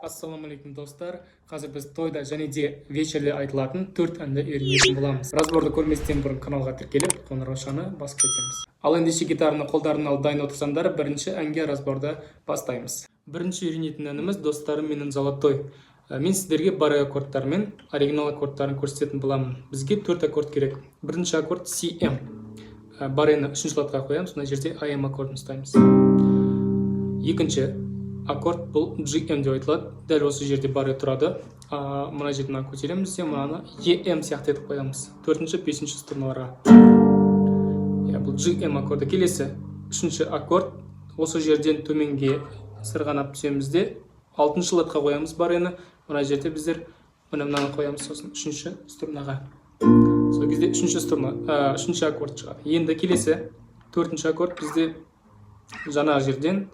Ассалаумағалейкум, достар! Қазір біз тойда және де вечерде айтылатын төрт әнді үйренетін боламыз. Разборды көрместен бұрын каналға тіркеліп, қоңыраушаны басып кетеміз. Ал ендеше гитараны қолдарына алып, дайын отырсаңдар, бірінші әнге разборды бастаймыз. Бірінші үйренетін әніміз «Достарым менің золотой». Мен сіздерге бар аккордтар мен оригинал аккордтарын көрсететін боламын. Бізге төрт аккорд керек. Бірінші аккорд CM. Барені үшінші ладқа қоямыз, мына жерде AM аккордын ұстаймыз. Екінші аккорд бұл GM деп айтылады. Дәл осы жерде баре тұрады. Мына жерде мынаны көтереміз де, мынаны EM сияқты етіп қоямыз төртінші, бесінші струналарға. Иә, бұл GM аккорды. Келесі үшінші аккорд, осы жерден төменге сырғанап түсеміз де, алтыншы ладқа қоямыз барені. Мына жерде біздер міне мынаны қоямыз, сосын үшінші струнаға. Сол кезде үшінші струна, үшінші аккорд шығады. Енді келесі төртінші аккорд, бізде жаңа жерден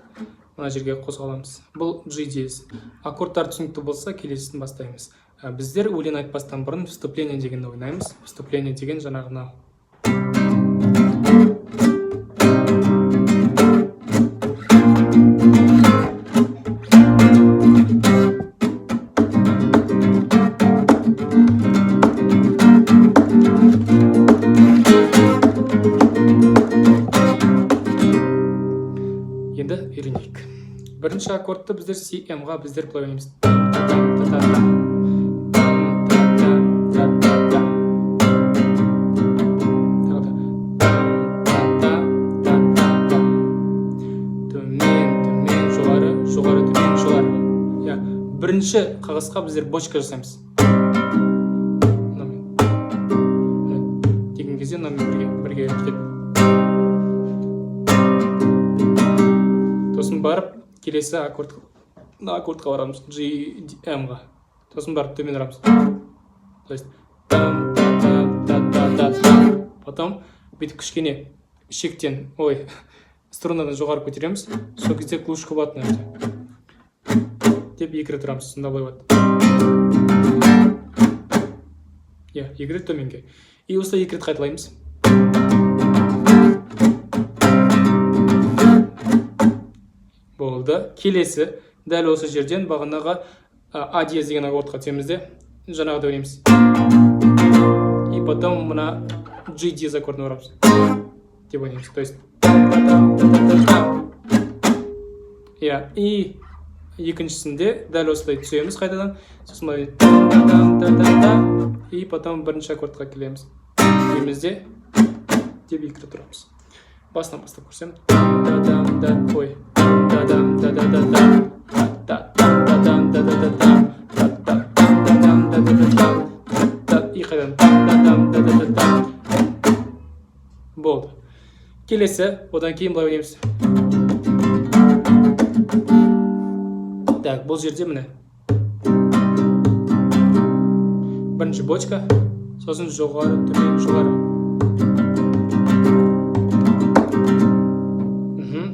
мына жерге қозғаламыз. Бұл G диез. Аккордтар түсінікті болса, келесісін бастаймыз. Біздер өлең айтпастан бұрын вступление дегенді ойнаймыз. Вступление деген жаңағы мынау. Енді үйренейік. Бірінші аккордты біздер CM-ға біздер былай ойнаймыз: Там, та, та, та, та, та. Тағы да там, та, та, та, та. Төмен, төмен, жоғары, жоғары, төмен, жоғары. Иә, бірінші қағысқа біздер бочка жасаймыз мынамен. Міне, деген кезде мынамен бірге кетеді. Сосын барып келесі аккорд, мына аккордқа барамыз, G M-ға. Сосын барып төмен ұрамыз, то есть там, та, та, та, та, та, та. Потом бүйтіп кішкене ішектен, ой, струнадан жоғары көтереміз. Сол кезде глушка болады мына жерде деп екі рет ұрамыз. Сонда былай болады, иә, екі рет төменге. И осылай екі рет қайталаймыз. Болды. Келесі дәл осы жерден бағанағы а диез деген аккордқа түсеміз де, жаңағыдай ойнаймыз. И потом мына G диез аккордына барамыз деп ойнаймыз, то есть там, та, там, та, та, та, там. Иә, и екіншісінде дәл осылай түсеміз қайтадан. Сосын былай там, та, там, та, та, та. И потом бірінші аккордқа келеміз дейміз де, деп екі рет ұрамыз. Басынан бастап көрсем: там, та, там, да, ой, там, та, дам, да, да, да, да, та, та, там, та, дам, да, да, да, там, та, та, там, та, дам, да, да, да, там, та, та. И қайтадан там, та, дам, да, да, да, там. Болды. Келесі, одан кейін былай ойнаймыз. Так, бұл жерде міне бірінші бочка, сосын жоғары, төмен, жоғары.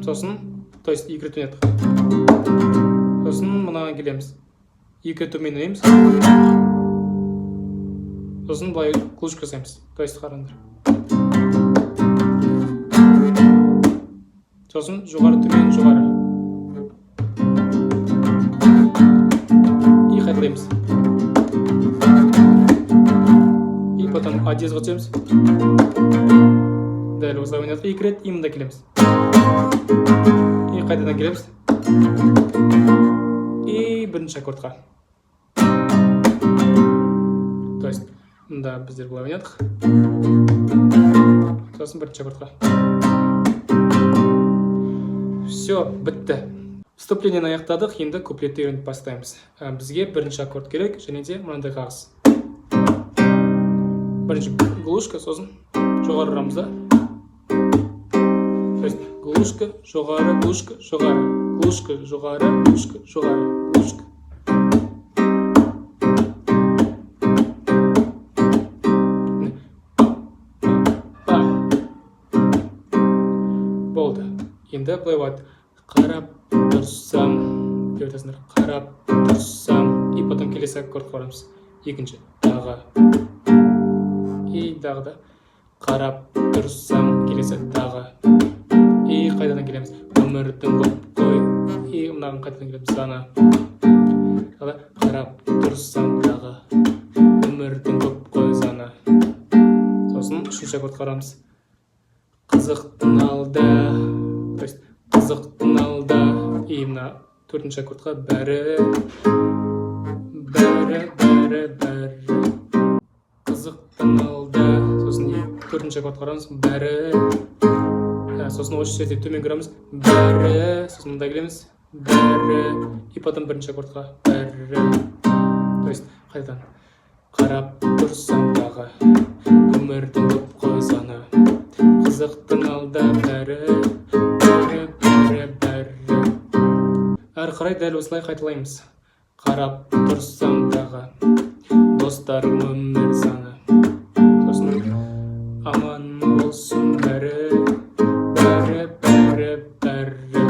Сосын, то есть екі рет ойнадық. Сосын мынаған келеміз, екі рет төмен ойнаймыз. Сосын былай глушка жасаймыз, то есть қараңдар. Сосын жоғары, төмен, жоғары. И қайталаймыз. И потом а диезға түсеміз. Дәл осылай ойнадық екі рет. И мында келеміз, и қайтадан келеміз, и бірінші аккордқа. То есть мында біздер былай ойнадық, сосын бірінші аккордқа. Все, бітті. Вступлениені аяқтадық. Енді куплетті үйреніп бастаймыз. Бізге бірінші аккорд керек және де мынандай қағыс. Бірінші глушка, сосын жоғары ұрамыз да, то есть глушка, жоғары, глушка, жоғары, глушка, жоғары, глушка, жоғары, глушка. Міне. Па, па, па. Болды. Енді былай болады: қарап тұрсам деп айтасыңдар. Қарап тұрсам. И потом келесі аккордқа барамыз, екінші. Тағы и тағы да қарап тұрсам, келесі тағы. И қайтадан келеміз. Өмірдің көп қой. И мынаған қайтадан келеміз. Ана тұрсам дағы, өмірдің көп қой заңы. Сосын үшінші аккордқа барамыз. Қызықтың алда, то есть қызықтың алда. И мына төртінші аккордқа: бәрі, бәрі, бәрі, бәрі қызықтың алда. Сосын и төртінші аккордқа барамыз: бәрі. Сосын осы жерде төмен көреміз, бәрі. Сосын мында келеміз, бәрі. И потом бірінші аккордқа, бәрі. То есть қайтадан: қарап тұрсам дағы, өмірдің көп қой заңы, қызықтың алда бәрі, бәрі, бәрі, бәрі. Әрі қарай дәл осылай қайталаймыз. Қарап тұрсам дағы, достарым, өмір заңы. Сосын аман болсын бәрі, бәрі, бәрі, бәрі.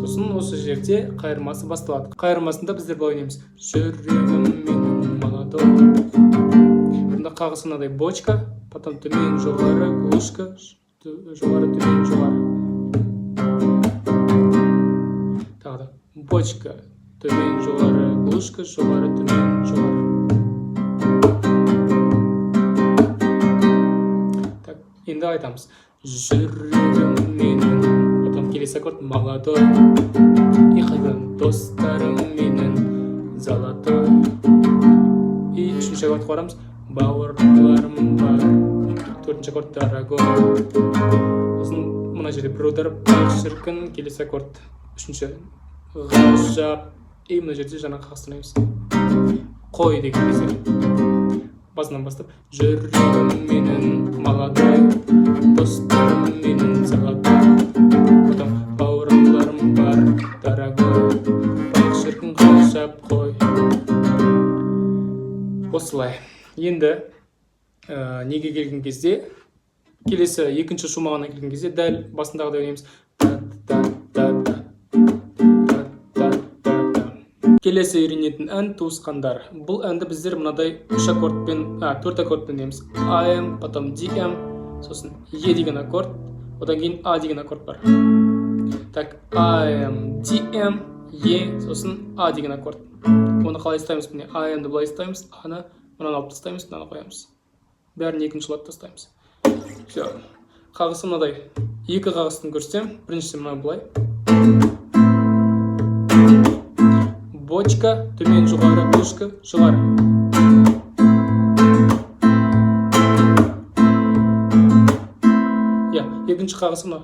Сосын осы жерде қайырмасы басталады. Қайырмасында біздер былай ойнаймыз: жүрегім менің молодой. Бұнда қағысы мынадай: бочка, потом төмен, жоғары, глушка, жоғары, төмен, жоғары. Тағы да бочка, төмен, жоғары, глушка, жоғары, төмен, жоғары. Так, енді айтамыз: жүрегім менің, потом келесі аккорд молодой, и қайтадан достарым менің золотой. И үшінші аккордқа барамыз: бауырларым бар. Төртінші аккорд дорогой. Сосын мына жерде бір удар, бақ шіркін. Келесі аккорд үшінші ғажап. И мына жерде жаңа қағыс ойнаймыз, қой деген кезде. Басынан бастап: жүрегім менің молодой, достарым менің золотой, потом бауырларым бар дорогой, бақ шіркін, ғажап қой. Осылай. Енді неге келген кезде, келесі екінші шумағына келген кезде дәл басындағыдай ойнаймыз: та та та та та та та та. Келесі үйренетін ән «Туысқандар». Бұл әнді біздер мынадай үш аккордпен, төрт аккордпен ойнаймыз: АМ, потом ДМ, сосын Е деген аккорд, одан кейін А деген аккорд бар. Так, АМ, ДМ, Е, сосын А деген аккорд. Оны қалай ұстаймыз? Міне, АМ-ді былай ұстаймыз, аны, мынаны алып тастаймыз, мынаны қоямыз, бәрін екінші лад тастаймыз. Все. Қағысы мынадай, екі қағысын көрсетемін. Біріншісі мына былай: бочка, төмен, жоғары, глушка, жоғары. Иә, екінші қағысы мынау: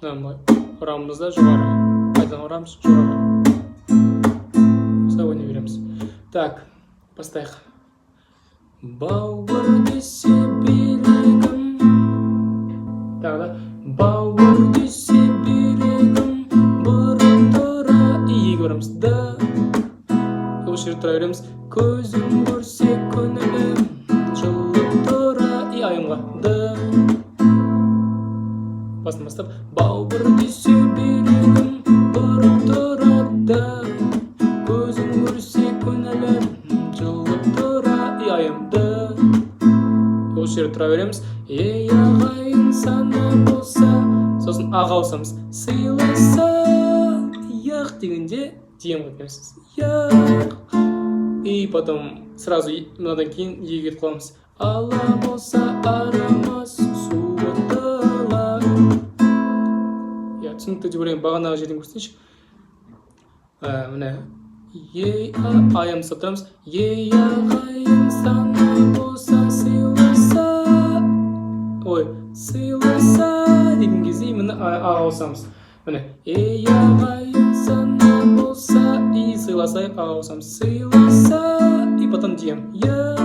мынаны былай ұрамыз да, жоғары, қайтадан ұрамыз, жоғары. Осылай ойнай береміз. Так, бастайық. Бауыр десе берегім. Тағы да: бауыр десе берегім бұрын тұра. И еге барамыз да, осы жерде тұра береміз. Көзің көрсе көңілім жылып тұра. И АМ-ға д. Басынан бастап: бауыр десе берегім бұрын тұрады, көзің көрсе көңілім жылып тұра. И АМ д, осы жерде тұра береміз. Ей, ағайын саны болса. Сосын аға ауысамыз: сыйласа яқ дегенде ДМ-ға келеміз, яқ. И потом сразу мынадан кейін еге кетіп қаламыз: ала болса арамыз суытыла. Иә, түсінікті деп ойлаймын. Бағанағы жерден көрсетейінші. Міне, ей, а, АМ ұстап тұрамыз. Ей, ағайын саны болса сыйласа, ой, сыйласа деген кезде именно аға ауысамыз. Міне, ей, ағайын саны болса. И сыйласа, аға ауысамыз, сыйласа. И потом ДМ, я,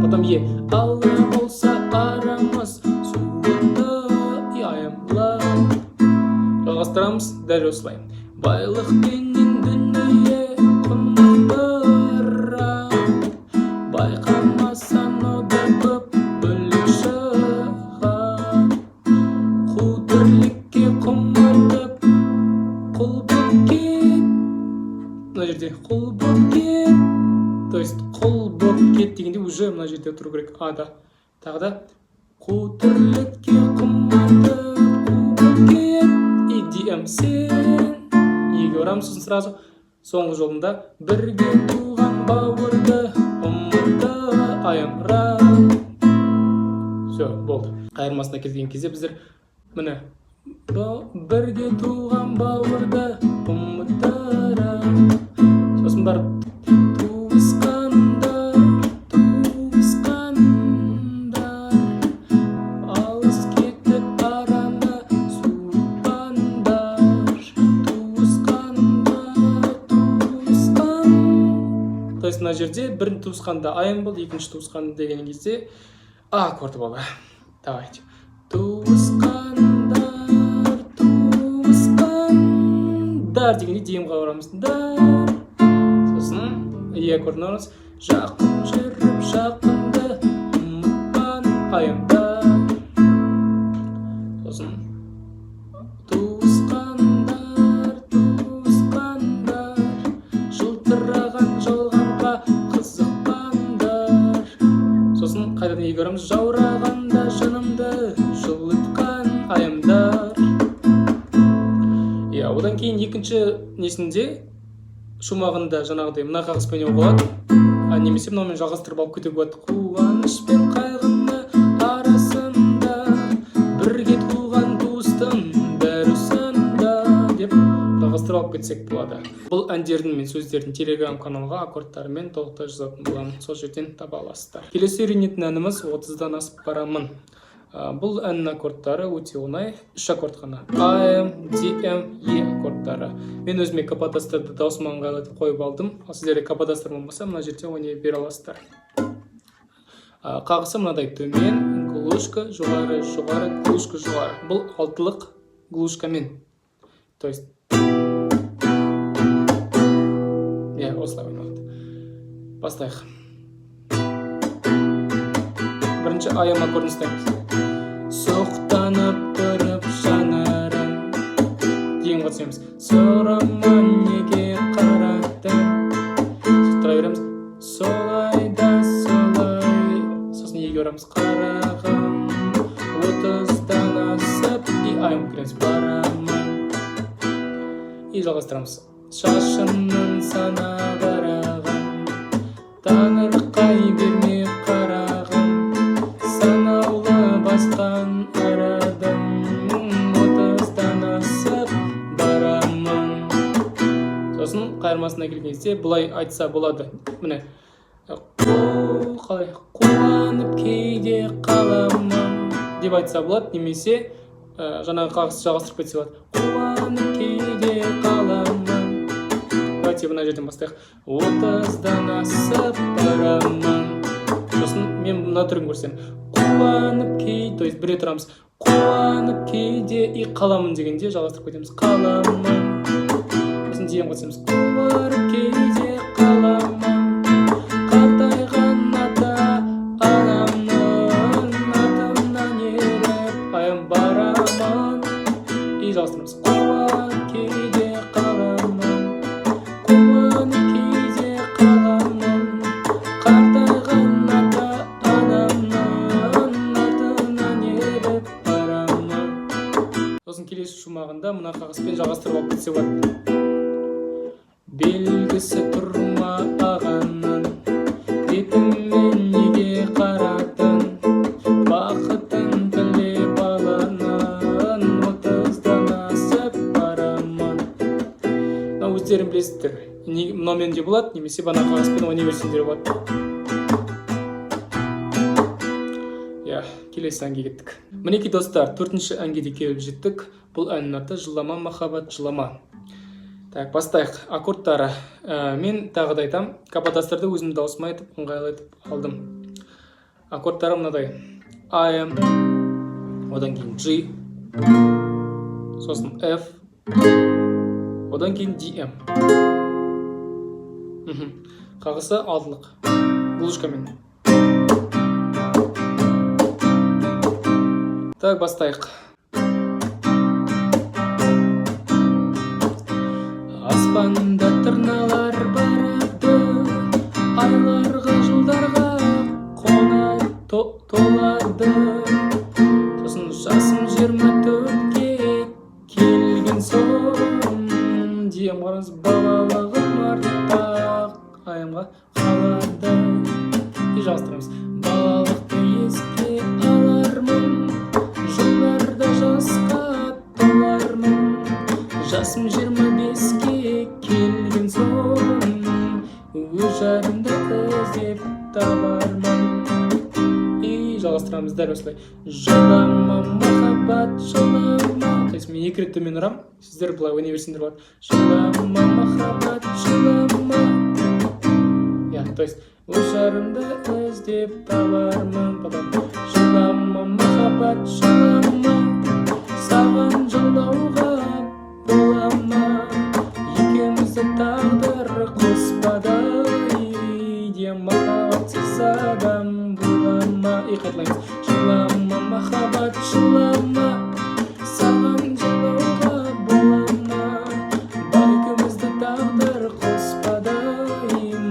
потом е, ала болса арамыз суытты. И АМ ла. Жалғастырамыз дәл осылай. Байлықпенен дүние құнықтыра, байқамасаң, одан көп бөлек шығар. Қу тірлікке құмартып құл боп кет. Мына жерде құл боп кет, то есть құл боп кет дегенде уже мына жерде тұру керек а да. Тағы да: қу тірлікке құмартып қу боп кет. И ДМ сен, еге барамыз. Сосын сразу Соңғы жолында бірге туған бауырды ұмытайын. Все, болды. Қайырмасына келген кезде біздер, міне, бірге туған бауырды ұмыттырам, сосын барып туысқандар, туысқандар, алыс кетіп араны суытпаңдар, туысқандар, туысқан. То есть мына жерде бірінші туысқанда АМ болды, екінші туысқан деген кезде А аккорды болды. Давайте. Туысқандар, туысқандар дегенде ДМ-ға барамыз. Дар. Сосын Е аккордына барамыз. Жақын жүріп жақынды ұмытпан аяңдар. Сосын туысқандар, туысқандар, жылтыраған жалғанға қызықпаңдар. Сосын қайтадан еге барамыз. Жаурағанда жанымды жылытқан аямдар. Иә, одан кейін екінші несінде, шумағында жаңағыдай мына қағыспен ойнауға болады, а немесе мынаумен жалғастырып алып кетуге болады. Қуаныш пен қайғыны арасында бірге туған туыстың бәрі сонда деп жалғастырып алып кетсек болады. Бұл әндердің мен сөздерін Телеграм каналға аккордтарымен толықтай жазатын боламын, сол жерден таба аласыздар. Келесі үйренетін әніміз «Отыздан асып барамын». Бұл әннің аккордтары өте оңай, үш аккорд қана: А М, Д М, Е аккордтары. Мен өзіме каподастерді даусыма ыңғайлатып қойып алдым, ал сіздерде каподастер болмаса, мына жерде ойнай бере аласыздар. Қағысы мынадай: төмен, глушка, жоғары, жоғары, глушка, жоғары. Бұл алтылық глушкамен, то есть, иә, осылай ойналады. Бастайық. Бірінші АМ аккордын ұстаймыз. Сұқтанып тұрып жанарың, дейін түсеміз. Сұрама, неге қарадың. Тұра береміз. Солай да солай. Сосын еге барамыз. Қарағым, 30-дан асып, и АМ кіреміз. Барамын. И жалғастырамыз. Шашымның сана қарағым, таңырқай берме, қарағым, санаулы басқан арадым, 30-дан асып барамын. Сосын қайырмасына келген кезде былай айтса болады, міне, қалай, қуанып кейде қаламын деп айтса болады немесе жаңағы қағысты жалғастырып кетсе болады. Қуанып кейде қаламын. Давайте мына жерден бастайық. 30-дан асып барамын. Сосын мен мына түрін көрсем, қуанып кей, то есть бір рет тұрамыз, қуанып кейде и қаламын дегенде жалғастырып кетеміз, қаламын. Сосын дейін қосамыз. Қуанып кейде қаламын, қартайған ата анамның артынан еріп АМ барамын. И жалғастырамыз. Қуанып кейде қаламын, қуанып кейде қаламын, қартайған ата анамның артынан еріп барамын. Сосын келесі шумағында мына қағыспен жалғастырып алып кетсе болады. Белгісі тұр ма ағаның, бетіме неге қарадың, бақытын тіле баланың, 30-дан асып барамын. Мынау өздерің білесіздер, мынаумен де болады немесе бана қағазбен ойнай берсеңдер болады. Иә, келесі әнге кеттік. Мінекей, достар, төртінші әнге де келіп жеттік. Бұл әннің аты «Жылама, махаббат, жылама». Так, бастайық. Аккордтары, мен тағы да айтамын, каподастерді өзімнің дауысыма айтып, ыңғайлатып алдым. Аккордтары мынадай: А М, одан кейін G, сосын F, одан кейін D М. Қағысы алтылық глушкамен. Так, бастайық. Аспанда тырналар барады, айларға, жылдарға қона толады. Сосын жасым 24-ке келген соң, дем, қараңыз, балалар. Балалығым артта айымға қалады. И жалғастырамыз. Балалықты еске алармын, жылдарда жасқа толармын. Жасым 25-ке келген соң, өз жарымды іздеп табармын. И жалғастырамыз дәл осылай: жылама, махаббат, жылама. То есть мен екі рет төмен ұрамын, сіздер былай ойнай берсеңдер болады. Жылама, махаббат, жылама. Иә, то есть өз жарымды іздеп табармын. Потом жылама, махаббат, жылама, саған жылауға бола ма? Екеумізді тағдыр қоспады де, махаббатсыз адам бола ма? И қайталаймыз: жылама, махаббат, жылама, саған жылауға бола ма? Бар, екеумізді тағдыр қоспады,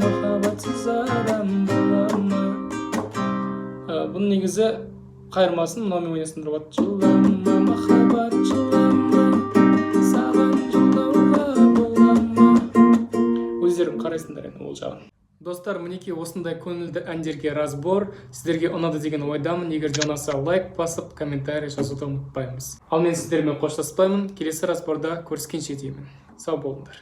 махаббатсыз адам бола ма? Бұның негізі қайырмасын мынаумен ойнасаңдар болады: жылама, махаббат, жылама, саған жылауға бола ма? Өздерің қарайсыңдар енді ол жағын. Достар, мінекей, осындай көңілді әндерге разбор. Сіздерге ұнады деген ойдамын. Егер де ұнаса, лайк басып, комментарий жазуды ұмытпаймыз. Ал мен сіздермен қоштаспаймын, келесі разборда көріскенше деймін. Сау болыңдар.